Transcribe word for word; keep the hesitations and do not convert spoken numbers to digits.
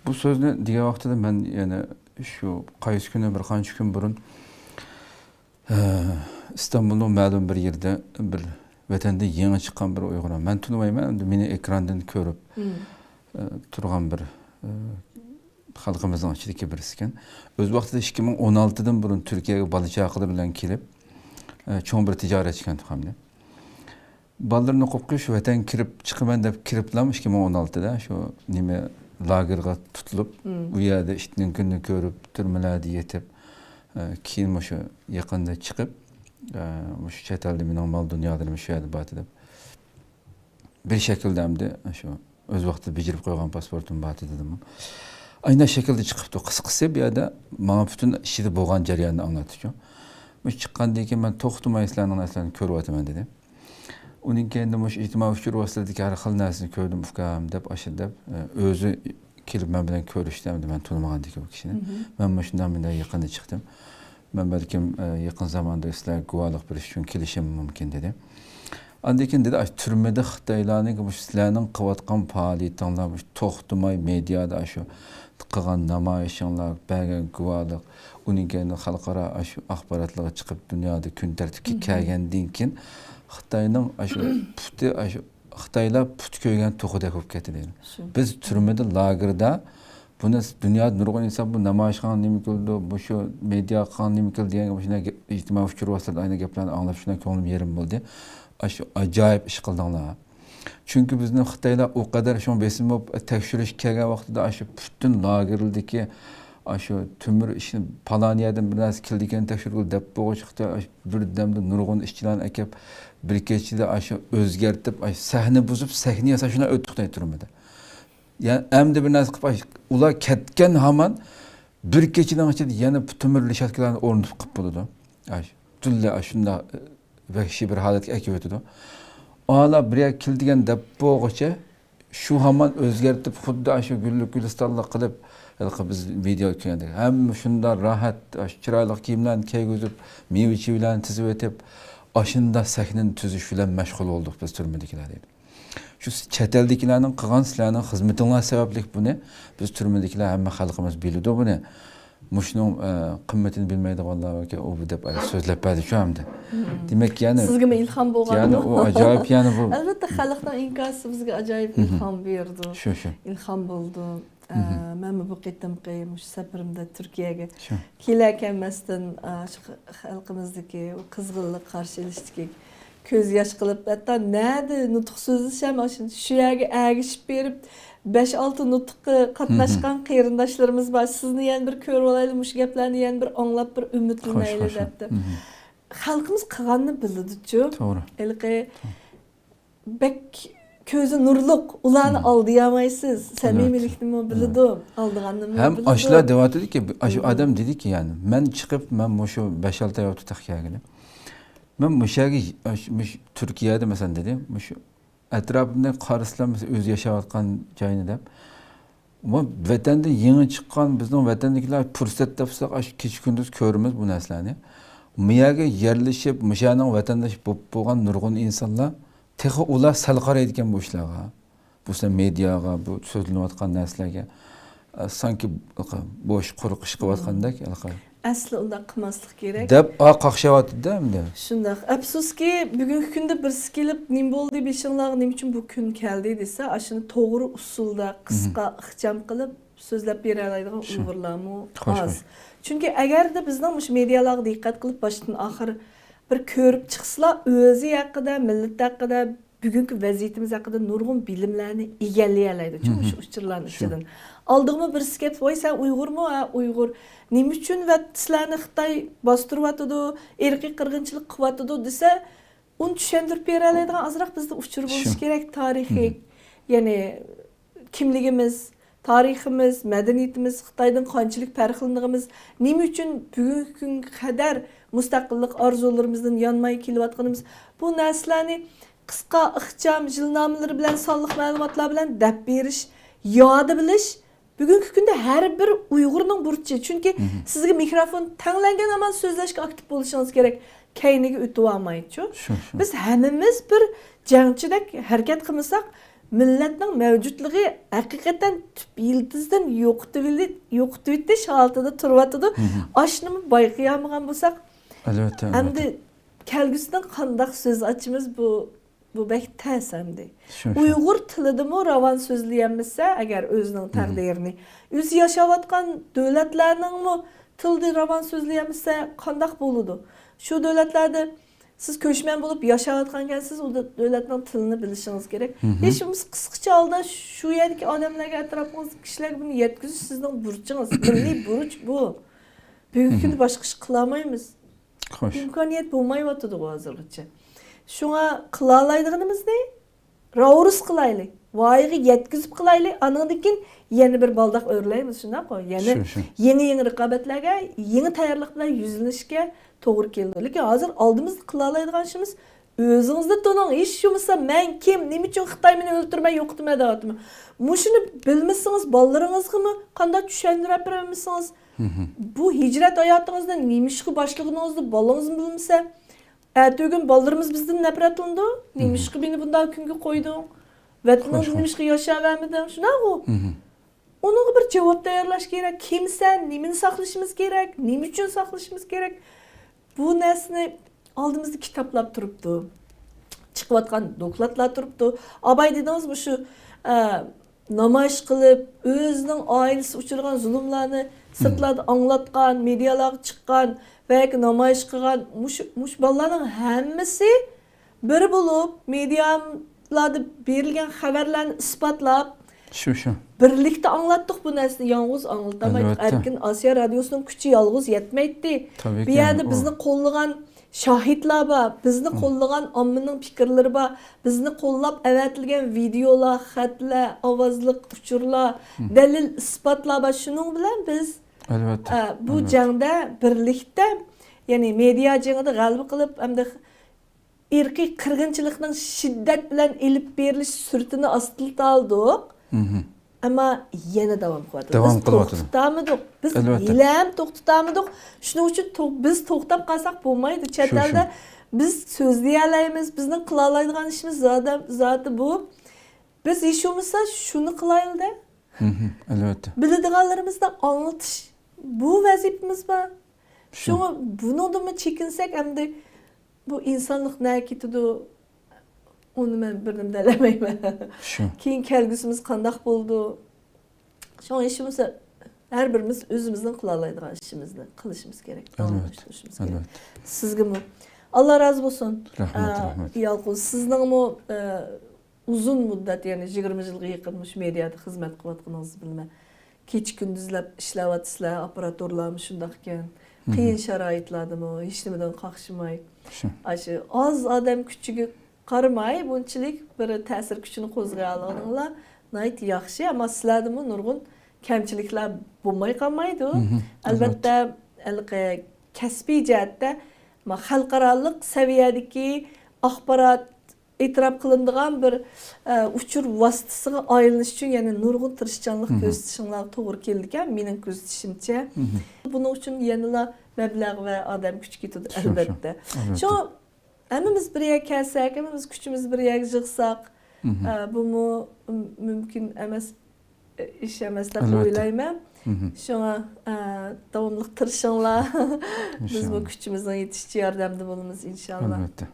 بۇ سۆزنى دېگەن ۋاقتىدا مەن يەنە شۇ قايسى كۈنى، بىر قانچە كۈن بۇرۇن، ئىستانبۇلنىڭ مەلۇم بىر يېرىدە بىر ۋەتەندە يېڭى چىققان بىر ئۇيغۇر، مەن تونۇمايمەن، ئەمدى مېنى ئېكراندىن كۆرۈپ، ئە، تۇرغان بىر، ئە، خەلقىمىزنىڭ ئىچىدىكى بىرسىكەن. ئۆز ۋاقتىدا ئىككى مىڭ ئون ئالتىدىن بۇرۇن تۈركىيەگە بالا چاقىلىرى بىلەن كېلىپ، ئە، چوڭ بىر تىجارەتچىكەن ئۇقامدى. بالىلىرىنى قويۇپ، شۇ ۋەتەنگە كىرىپ چىقىمەن دەپ كىرىپلا ئىككى مىڭ ئون ئالتىدا شۇ نېمە لاگېرغا تۇتۇلۇپ، ئۇ يەردە ئىتنىڭ كۈنىنى كۆرۈپ، تۈرمىلەردە يېتىپ، ئە، كېيىن مۇشۇ يېقىندا چىقىپ، ئە، مۇشۇ چەت ئەلدە مېنىڭ مال دۇنيالىرىم شۇ يەردە بار دەپ، بىر شەكىلدە ئەمدى شۇ ئۆز ۋاقتىدا بېجىرىپ قويغان پاسپورتۇم بار دېدىم. ئاينا شەكىلدە چىقىپتۇ. قىسقىسى، بۇ يەردە ماڭا پۈتۈن ئىچىدە بولغان جەرياننى ئاڭلاتتىچۇ. مۇشۇ چىققاندىن كېيىن مەن توختىماي سىلەرنىڭ نەرسىلەرنى كۆرۈۋاتىمەن دېدى. ئۇنىڭ كېيىندە مۇشۇ ئىجتىمائىي ئۇچۇر ۋاسىتىلىرىدىكى ھەر خىل نەرسىنى كۆردۈم ئۇكام دەپ، ئاشۇ دەپ، ئۆزى كېلىپ مەن بىلەن كۆرۈشتى، ئەمدى مەن تونۇمىغاندىكىن ئۇ كىشىنى. مەن مۇشۇنداق مۇنداق يېقىندا چىقتىم. مەن بەلكىم، ئە، يېقىن زاماندا سىلەرگە گۇۋاھلىق بېرىش ئۈچۈن كېلىشىم مۇمكىن دېدى. ئاندىن كېيىن دېدى، ئاشۇ تۈرمىدە خىتايلارنىڭ مۇشۇ سىلەرنىڭ قىلىۋاتقان پائالىيىتىڭلار، مۇشۇ توختىماي مېدىيادا ئاشۇ قىلغان نامايىشىڭلار، بەرگەن گۇۋاھلىق، ئۇنىڭ كەينىدىن خەلقئارا ئاشۇ ئاخباراتلارغا چىقىپ، دۇنيادا كۈن تەرتىپكە كەلگەندىن كېيىن خىتاينىڭ ئاشۇ پۇتى، ئاشۇ خىتايلار پۇت كۆيگەن توخۇدەك بولۇپ كەتتى دەيدۇ. بىز تۈرمىدە، لاگېردا بۇنى دۇنيادا نۇرغۇن ئىنسان بۇ نامايىشقا نېمە قىلىدۇ، مۇشۇ مېدىياغا نېمە قىلىدۇ دېگەن مۇشۇنداق گە-، ئىجتىمائىي ئۇچۇر ۋاسىتىلىرىدا ئاينا گەپلەرنى ئاڭلاپ شۇنداق كۆڭلۈم يېرىم بولدى. ئاشۇ ئاجايىپ ئىش قىلدىڭلار. چۈنكى بىزنى خىتايلار ئۇ قەدەر شۇڭا بېسىم بولۇپ تەكشۈرۈشكە كەلگەن ۋاقتىدا ئاشۇ پۈتۈن لاگېرلىدىكى ئاشۇ تۆمۈر ئىشنى پالان يەردىن بىر نەرسە كېلىدىكەن تەكشۈرگىلى دەپ بولغۇچە خىتاي ئاشۇ بىردەمدە نۇرغۇن ئىشچىلارنى ئەكەپ بىر كېچىدە ئاشۇ ئۆزگەرتىپ، ئاشۇ سەھنە بۇزۇپ، سەھنە ياساپ شۇنداق ئۆتتۇق دەيدۇ تۈرمىدە. يەنى ئەمدى بىر نەرسە قىلىپ، ئاي، ئۇلار كەتكەن ھامان بىر كېچىنىڭ ئىچىدە يەنە تۆمۈر رېشاتكىلارنى ئورنىتىپ قىلىپ بولىدۇ. ئاي، پۈتۈنلەي ئاشۇنداق، ئە، ۋەھشىي بىر ھالەتكە ئەكىۋېتىدۇ. ئالا بىر يەرگە كېلىدىكەن دەپ بولغۇچە، شۇ ھامان ئۆزگەرتىپ، خۇددى ئاشۇ گۈللۈك گۈلىستانلىق قىلىپ، ھېلىقى بىز ۋىدېو كۆرگەندەك، ھەممە شۇنداق راھەت، ئاشۇ چىرايلىق كىيىملەرنى كىيگۈزۈپ، مېۋە-چېۋىلەرنى تىزىۋېتىپ، ئاشۇنداق سەھنىنى تۈزۈش بىلەن مەشغۇل بولدۇق بىز تۈرمىدىكىلەر دەيدۇ. شۇ چەت ئەلدىكىلەرنىڭ قىلغان، سىلەرنىڭ خىزمىتىڭلار سەۋەبلىك بۇنى بىز تۈرمىدىكىلەر ھەممە خەلقىمىز بىلىدۇ بۇنى. مۇشۇنىڭ، ئە، قىممىتىنى بىلمەيدىغانلار ئۇ بۇ دەپ سۆزلەپ بەردى شۇ ئەمدى. دېمەك، يەنە، سىزگىمۇ ئىلھام بولغان يەنە ئۇ ئاجايىپ، يەنە بۇ. ئەلۋەتتە، خەلقنىڭ ئىنكاسى بىزگە ئاجايىپ ئىلھام بېرىدۇ. شۇ، شۇ. ئىلھام بولىدۇ. ئە، مەنمۇ بۇ قېتىمقى مۇشۇ سەپىرىمدە تۈركىيەگە شۇ. كېلەر كەلمەستىن، ئە، شۇ خە-، خەلقىمىزدىكى ئۇ قىزغىنلىق، قارشى ئېلىشتىكى كۆز ياش قىلىپ، ھەتتا نەدە نۇتۇق سۆزلىسەم، ئاشۇ، شۇ يەرگە ئەگىشىپ بېرىپ، بەش-ئالتە نۇتۇققا قاتناشقان قېرىنداشلىرىمىز بار. سىزنى يەنە بىر كۆرۈۋالايلى، مۇشۇ گەپلەرنى يەنە بىر ئاڭلاپ، بىر ئۈمىدلىنەيلى دەپ. خەلقىمىز قىلغاننى بىلىدۇچۇ. توغرا. ھېلىقى بەك كۆزى نۇرلۇق، ئۇلارنى ئالدىيالمايسىز. سەمىمىيلىكنىمۇ بىلىدۇ، ئالدىغاننىمۇ بىلىدۇ. ھەم ئاشۇلار دەۋاتىدۇكى، ئاشۇ ئادەم دېدىكى، يەنى، مەن چىقىپ، مەن مۇشۇ بەش-ئالتە ئاي بولۇپتۇ تېخى كەلگىلى. مەن مۇشۇ يەرگە، مۇشۇ تۈركىيەدە، مەسىلەن، دېدى، مۇشۇ ئەتراپىمنى قارىسىلا، مەسىلەن، ئۆزى ياشاۋاتقان جاينى دەپ، ۋەتەندىن يېڭى چىققان بىزنىڭ ۋەتەندىكىلەر پۇرسەت تاپساق، ئاشۇ كېچە-كۈندۈز كۆرىمىز بۇ نەرسىلەرنى. مۇ يەرگە يەرلىشىپ، مۇشۇ يەرنىڭ ۋەتەنداشى بولۇپ بولغان نۇرغۇن ئىنسانلار تېخى ئۇلار سەل قارايدىكەن بۇ ئىشلارغا. بۇ سەن مېدىياغا، بۇ سۆزلىنىۋاتقان نەرسىلەرگە، ئە، سانكى بوش، قۇرۇق ئىش قىلىۋاتقاندەك. ئەسلى ئۇنداق قىلماسلىق كېرەك. دەپ، ئا، قاقشاۋاتىدۇ-دە ئەمدى. شۇنداق. ئەپسۇسكى، بۈگۈنكى كۈندە بىرسى كېلىپ، نېمە بولدى بېشىڭلارغا، نېمە ئۈچۈن بۇ كۈن كەلدى دېسە، ئاشۇنى توغرا ئۇسۇلدا، قىسقا، ئىخچام قىلىپ سۆزلەپ بېرەلەيدىغان ئۇيغۇرلارمۇ ئاز. چۈنكى ئەگەردە بىزنىڭ مۇشۇ مېدىيالارغا دىققەت قىلىپ، باشتىن ئاخىر بىر كۆرۈپ چىقسىلا، ئۆزى ھەققىدە، مىللىتى ھەققىدە، بۈگۈنكى ۋەزىيىتىمىز ھەققىدە نۇرغۇن بىلىملەرنى ئىگىلىيەلەيدۇ، شۇ ئۇچۇرلارنىڭ ئىچىدىن. ئالدىغىمۇ بىرسى كەپ، ۋاي، سەن ئۇيغۇرمۇ؟ ھە، ئۇيغۇر. نېمە ئۈچۈن ۋە سىلەرنى خىتاي باستۇرۇۋاتىدۇ، ئىرقىي قىرغىنچىلىق قىلىۋاتىدۇ دېسە، ئۇنى چۈشەندۈرۈپ بېرەلەيدىغان ئازراق بىزدە ئۇچۇر بولۇشى كېرەك، تارىخىي. يەنى كىملىكىمىز، تارىخىمىز، مەدەنىيىتىمىز خىتايدىن قانچىلىك پەرقلىنىدىغىنىمىز، نېمە ئۈچۈن بۈگۈنكى كۈنگە قەدەر مۇستەقىللىق ئارزۇلىرىمىزدىن يانماي كېلىۋاتقىنىمىز، بۇ نەرسىلەرنى قىسقا، ئىخچام، يىلنامىلىرى بىلەن، سانلىق مەلۇماتلار بىلەن دەپ بېرىش، ياد بىلىش بۈگۈنكى كۈندە ھەر بىر ئۇيغۇرنىڭ بۇرچى. چۈنكى سىزگە مىكروفون تەڭلەنگەن ھامان سۆزلەشكە ئاكتىپ بولۇشىڭىز كېرەك. كەينىگە ئۆتۈۋالمايچۇ. شۇ، شۇ. بىز ھەممىمىز بىر جەڭچىدەك ھەرىكەت قىلمىساق، مىللەتنىڭ مەۋجۇتلۇقى ھەقىقەتەن تۈپ يىلتىزىدىن يوقىتىۋېلى-، يوقىتىۋېتىش ھالىتىدە تۇرۇۋاتىدۇ. ئاشۇنىمۇ بايقىيالمىغان بولساق، ئەلۋەتتە، ئەمدى كەلگۈسىدىن قانداق سۆز ئاچىمىز؟ بۇ، بۇ بەك تەس ئەمدى. شۇ، شۇ. ئۇيغۇر تىلىدىمۇ راۋان سۆزلىيەلمىسە، ئەگەر ئۆزىنىڭ تەقدىرىنى، ئۆزى ياشاۋاتقان دۆلەتلەرنىڭمۇ تىلىدا راۋان سۆزلىيەلمىسە، قانداق بولىدۇ؟ شۇ دۆلەتلەردە سىز كۆچمەن بولۇپ ياشاۋاتقانكەنسىز، ئۇ دۆ-، دۆلەتنىڭ تىلىنى بىلىشىڭىز كېرەك. ھېچ بولمىسا قىسقىچە ھالدا شۇ يەردىكى ئادەملەرگە، ئەتراپىڭىزدىكى كىشىلەرگە بۇنى يەتكۈزۈش سىزنىڭ بۇرچىڭىز، مىللىي بۇرچ بۇ. بۈگۈنكى كۈندە باشقا ئىش قىلالمايمىز. خوش. ئىمكانىيەت بولمايۋاتىدىغۇ ھازىرغىچە. شۇڭا قىلالايدىغىنىمىزنى راۋۇرۇس قىلايلى، ۋايىغا يەتكۈزۈپ قىلايلى، ئانىڭدىن كېيىن يەنە بىر بالداق ئۆرلەيمىز، شۇنداققۇ؟ يەنە شۇ، شۇ. يېڭى-يېڭى رىقابەتلەرگە، يېڭى تەييارلىق بىلەن يۈزلىنىشكە توغرا كېلىدۇ. لېكىن ھازىر ئالدىمىزدا قىلالايدىغان ئىشىمىز، ئۆزىڭىزنى تونۇڭ. ھېچ بولمىسا مەن كىم، نېمە ئۈچۈن خىتاي مېنى ئۆلتۈرمەي يوقىتىمەن دەۋاتىمەن. مۇشۇنى بىلمىسىڭىز، بالىلىرىڭىزغىمۇ قانداق چۈشەندۈرۈپ بېرەلمىسىڭىز، بۇ ھىجرەت ھاياتىڭىزدا نېمىشقا باشلىغىنىڭىزنى بالىڭىزمۇ بىلمىسە، ئەتىگۈن بالىلىرىمىز بىزدىن نەپرەتلىنىدۇ. نېمىشقا مېنى بۇنداق كۈنگە قويدۇڭ؟ ۋەتىنىڭدە نېمىشقا ياشاۋەرمىدىڭ؟ شۇنداقغۇ؟ ئۇنىڭغا بىر جاۋاب تەييارلاش كېرەك. كىمسەن؟ نېمىنى ساقلىشىمىز كېرەك؟ نېمە ئۈچۈن ساقلىشىمىز كېرەك؟ بۇ نەرسىنى ئالدىمىزدا كىتابلار تۇرۇپتۇ. چىقىۋاتقان دوكلاتلار تۇرۇپتۇ. ئاباي دېدىڭىز مۇشۇ، ئە، نامايىش قىلىپ، ئۆزىنىڭ ئائىلىسى ئۇچرىغان زۇلۇملارنى سىرتلاردا ئاڭلاتقان، مېدىيالارغا چىققان ۋە ياكى نامايىش قىلغان مۇشۇ، مۇشۇ بالىلارنىڭ ھەممىسى بىر بولۇپ، مېدىيالاردا بېرىلگەن خەۋەرلەرنى ئىسپاتلاپ، شۇ، شۇ. بىرلىكتە ئاڭلاتتۇق بۇ نەرسىنى، يالغۇز ئاڭلىتالمايتتۇق. ئەلۋەتتە. ئەركىن ئاسىيا رادىيوسىنىڭ كۈچى يالغۇز يەتمەيتتى. بۇ يەردە بىزنى قوللىغان شاھىتلار بار، بىزنى قوللىغان ئاممىنىڭ پىكىرلىرى بار، بىزنى قوللاپ ئەۋەتىلگەن ۋىدېئولار، خەتلەر، ئاۋازلىق ئۇچۇرلار، دەلىل، ئىسپاتلار بار. شۇنىڭ بىلەن بىز، ئە، بۇ جەڭدە بىرلىكتە، يەنى مېدىيا جېڭىدا غەلىبە قىلىپ، ئەمدى ئىرقىي قىرغىنچىلىقنىڭ شىددەت بىلەن ئېلىپ بېرىلىش سۈرىتىنى ئاستىلىتالدۇق. ئەمما يەنە داۋام قىلىۋاتىدۇ. داۋام قىلىۋاتىدۇ. بىز توختىتالمىدۇق. بىز ھېلىھەم توختىتالمىدۇق. شۇنىڭ ئۈچۈن تو-، بىز توختاپ قالساق بولمايدۇ. چەت ئەلدە بىز سۆزلىيەلەيمىز. بىزنىڭ قىلالايدىغان ئىشىمىز زادى، زادى بۇ. بىز ھېچ بولمىسا شۇنى قىلايلى-دە. ئەلۋەتتە. بىلىدىغانلىرىمىزنى ئاڭلىتىش، بۇ ۋەزىپىمىز بار. شۇڭا بۇنىڭدىنمۇ چېكىنسەك، ئەمدى بۇ ئىنسانلىق نەگە كېتىدۇ؟ ئۇنى مەن بىر نېمە دېيەلمەيمەن. شۇ. كېيىن كەلگۈسىمىز قانداق بولىدۇ؟ شۇڭا ھېچ بولمىسا ھەر بىرىمىز ئۆزىمىزنىڭ قىلالايدىغان ئىشىمىزنى قىلىشىمىز كېرەك، ئەلۋەتتە، داۋاملاشتۇرۇشىمىز كېرەك. ئەلۋەتتە. سىزگىمۇ ئاللا رازى بولسۇن. رەھمەت، ئە، رەھمەت. يالقۇن، سىزنىڭمۇ، ئە، ئۇزۇن مۇددەت، يەنى يىگىرمە يىلغا يېقىن مۇشۇ مېدىيادا خىزمەت قىلىۋاتقىنىڭىزنى بىلىمەن. كېچە-كۈندۈزلەپ ئىشلەۋاتىسىلەر، ئاپپاراتورلارمۇ شۇنداق ئىكەن. قىيىن شارائىتلاردىمۇ، ھېچنېمىدىن قاقشىماي. شۇ. ئاشۇ ئاز ئادەم كۈچىگە قارىماي، بۇنچىلىك بىر تەسىر كۈچىنى قوزغىيالىغىنىڭلار ناھايىتى ياخشى. ئەمما سىلەردىمۇ نۇرغۇن كەمچىلىكلەر بولماي قالمايدۇ. ئەلۋەتتە، ھېلىقى كەسپىي جەھەتتە، ما، خەلقئارالىق سەۋىيەدىكى ئاخبارات ئېتىراپ قىلىنىدىغان بىر، ئە، ئۇچۇر ۋاسىتىسىغا ئايلىنىش ئۈچۈن يەنە نۇرغۇن تىرىشچانلىق كۆرسىتىشىڭلار توغرا كېلىدىكەن، مېنىڭ كۆزىتىشىمچە. بۇنىڭ ئۈچۈن يەنىلا مەبلەغ ۋە ئادەم كۈچى كېتىدۇ، شۇ، شۇ. ئەلۋەتتە. ئەلۋەتتە. شۇ، ھەممىمىز بىر يەرگە كەلسەك، ھەممىمىز كۈچىمىزنى بىر يەرگە يىغساق، ئە، بۇمۇ، م-، مۇمكىن ئەمەس، ئە، ئىش ئەمەس دەپ ئويلايمەن. شۇڭا، ئە، داۋاملىق تىرىشىڭلار. بىزمۇ كۈچىمىزنىڭ يېتىشىچە ياردەمدە بولىمىز، ئىنشاللا. ئەلۋەتتە.